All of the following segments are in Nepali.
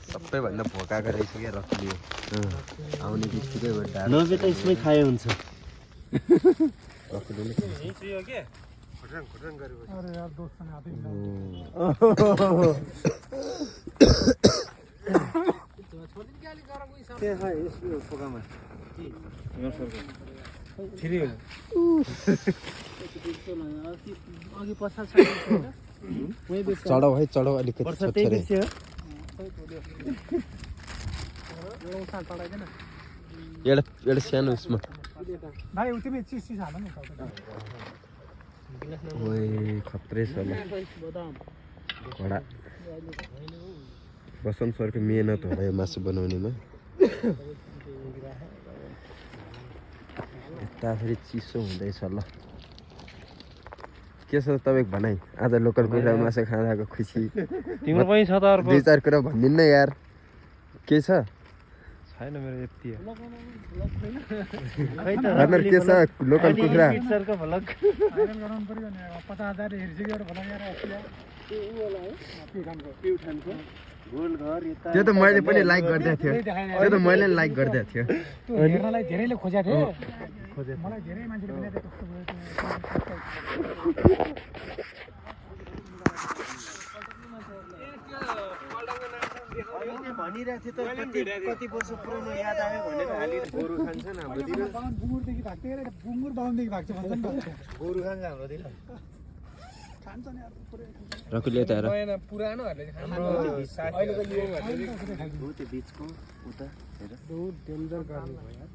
सबैभन्दा भोकाएको रहेछ क्या रक्कली आउने बित्तिकै नभए त यसमै खाए हुन्छ चढाउ है चढाउ अलिकति एउटा सानो उसमा खत्रै छ घोडा बसन्त सरको मेहनत होला यो मासु बनाउनेमा यता फेरि चिसो हुँदैछ ल के छ तपाईँको भनाइ आज लोकल कुखुरा मासु खाँदाको खुसी तिम्रो पनि छ त अर्को 2-4 कुरा भनिदिनु न यार के छ छैन मेरो यति के छ लोकल कुखुरा सरको भलक त्यो त मैले पनि लाइक गर्दै थियो त्यो त मैले लाइक गर्दै थियो हेर्नलाई धेरैले खोजेको थियो मलाई धेरै मान्छेले भने कस्तो भनिरहेको थियो त कति वर्ष पुरानो याद आयो भनेर हालिरहेको गोरु खान्छ नि हाम्रोतिर बुङ्गुरदेखि भएको थियो बुङ्गुर बाहुनदेखि भएको छ भन्छ नि गोरु खान्छ हाम्रोतिर खान्छ नि रकुले यता हेर पुरानोहरूले अहिलेको युवाहरूले त्यो बिचको उता हेर बहुत डेन्जर गर्ने भयो यार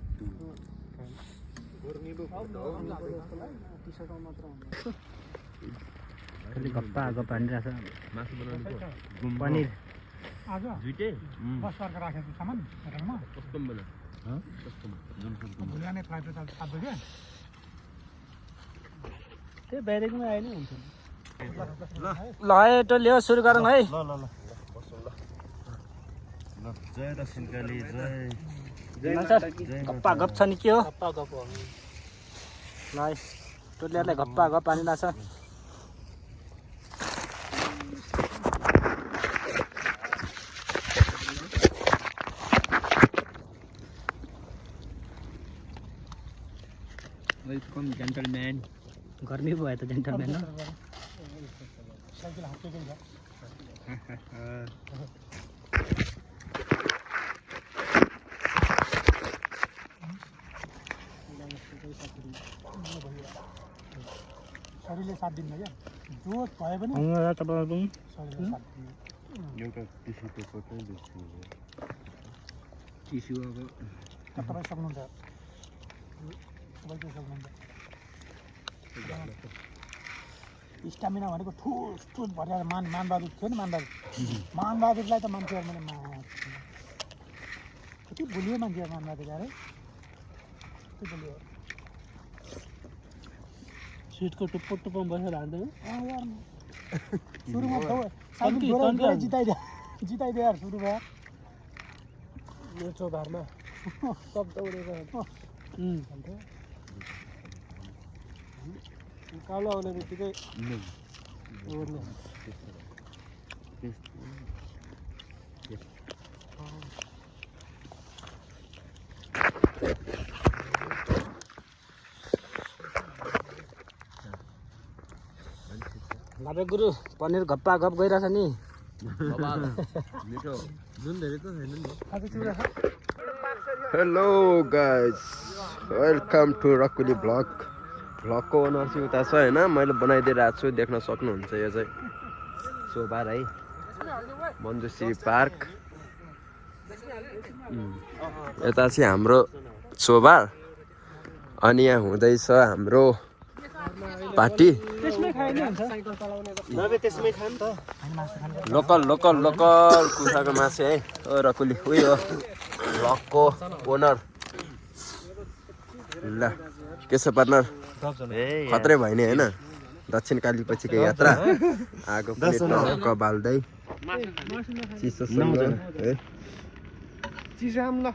खालि गप्पा गप्पा हानिरहेको छ मासु बनाउनु पनिर आज जुइटे बस पार्क राखेको सामान होटलमा कस्टम बना भुलिया नै फ्लाइट त 7 बजे त्यो ब्यारेकमा आए नि हुन्छ ल है टोली हो सुरु गरौँ है ल जय दक्षिणकाली जय गप्पा गप छ नि के हो गप्पा गप हो ल है टोलीहरूलाई गप्पा गप हानिरहेछ वेलकम जेन्टलम्यान गर्मी भयो त जेन्टलम्यान हो साइकल हातले गयो शरीरले साथ दिन्न क्या जोस भए पनि शरीरले साथ दिन्न एउटा टिस्यु पेपर चाहिँ दिन्छु टिस्यु अब तपाईँ सक्नुहुन्छ सबै सक्नुहुन्छ स्टामिना भनेको ठुस ठुस भरेर मानबहादुर थियो नि मानबहादुरलाई त मान्छेहरू मैले कति भुलियो मान्छे मानबहादुर यार कति भुलियो सिटको टुप्पो टुप्पो बसेर हाल्दैन यार सुरुमा जिताइदियो यार सुरुमा यो चौधारमा सब दौडेको कालो आउने बित्तिकै लाभे गुरु पनिर गप्पा गप गइरहेछ नि मिठो जुन धेरै त छैन नि आज चुरा छ हेलो गाइस वेलकम टु रकुली भ्लगको ओनर चाहिँ उता छ होइन मैले बनाइदिइरहेको छु देख्न सक्नुहुन्छ यो चाहिँ सोबार है मन्जुश्री पार्क यता चाहिँ हाम्रो सोबार अनि यहाँ हुँदैछ हाम्रो पार्टी लोकल कुखुराको मासु है ओ रकुली उयो भ्लगको ओनर ल के छ पार्टनर खत्रै भयो नि होइन दक्षिण काली पछिको यात्रा आगो पनि टक्क बाल्दै चिसो है चिसो आम ल